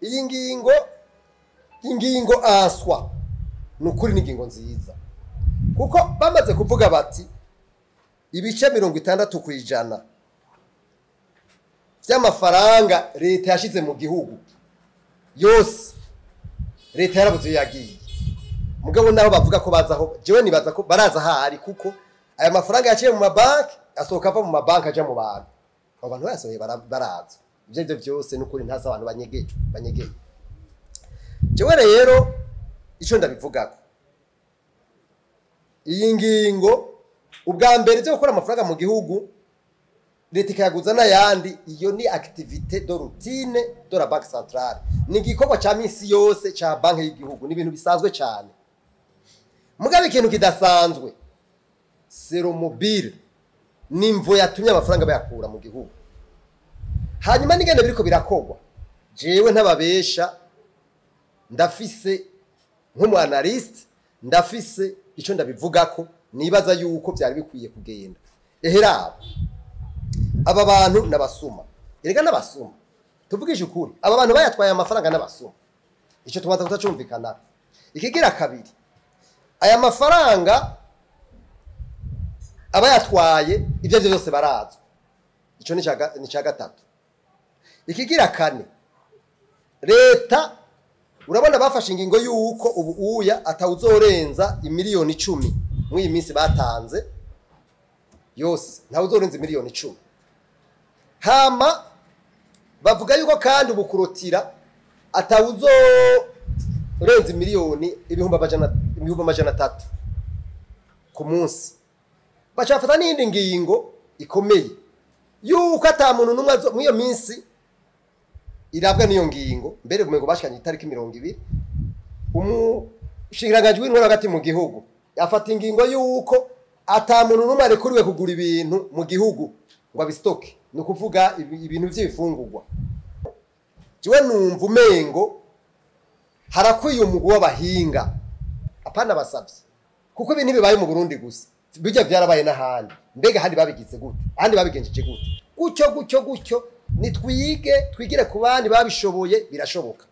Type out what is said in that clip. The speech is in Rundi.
Iyi ngingo, ingingo aswa ni ukuri ni ingingo nziza, kuko bamaze kuvuga bati ibice 60% by'amafaranga leta yashize mu gihugu yose leta yarabuze iyo yagiye. Mugabo naho bavuga ko bazaho, jewe nibaza ko baraza ahari, kuko aya mafaranga yaciye mu mabanki asohoka ava mu mabanki aja mu bantu. Abo bantu bayasohoye baraza. Ivyo arivyo vyose n'ukuri ntazi abantu banyegeje banyegeye. Jewe rero ico ndabivugako, iyi ngingo ubwa mbere byo gukora amafaranga mu gihugu leta ikayaguza n'ayandi, iyo ni activité de routine de la banque centrale, ni igikorwa ca misi yose ca banki y'igihugu, ni ibintu bisanzwe cyane. Mugabo ikintu kidasanzwe c'est le mobile, nimvo yatumye amafaranga bayakura mu gihugu. Hanyuma n'ingene biriko birakogwa, jewe ntababesha, ndafise nk'umu analyste, ndafise ico ndabivugako. Nibaza yuko byari bikwiye kugenda. Eherabo aba bantu n'abasuma, erega n'abasuma, tuvugishe ukuri, aba bantu bayatwaye amafaranga n'abasuma, ico tubanza kutacumvikana. Ikigira kabiri, aya mafaranga abayatwaye ibyo arivyo byose barazwa, ico ni ca gatatu. Ikigira kane, leta urabona bafashe ingingo yuko ubu uya atawuzorenza imiliyoni 10 muri iyi minsi batanze yose, ntawuzorenza imiliyoni 10. Hama bavuga yuko kandi ubu kurotira atawuzorenza imiliyoni ibihumbi amajana 300 ku munsi. Baca bafata n'iyindi ngingo ikomeye yuko ata muntu n'umwe muri iyo minsi irabwa n'iyo ngingo. Mbere umengo bashikanye itariki 20, umushikiranganji w'intwaro hagati mu gihugu afata ingingo yuko ata muntu n'umwe arekuriwe kugura ibintu mu gihugu ngo abistocke, ni ukuvuga ibintu vy'ibifungurwa. Jewe numva umengo harakwiye umugwi w'abahinga, apana basavye, kuko ibi ntibibaye mu Burundi gusa, bijya vyarabaye n'ahandi. Mbega ahandi babigize gute? Ahandi babigenjeje gute? Gutyo gutyo gutyo, nitwige twigire ku bandi babishoboye, birashoboka.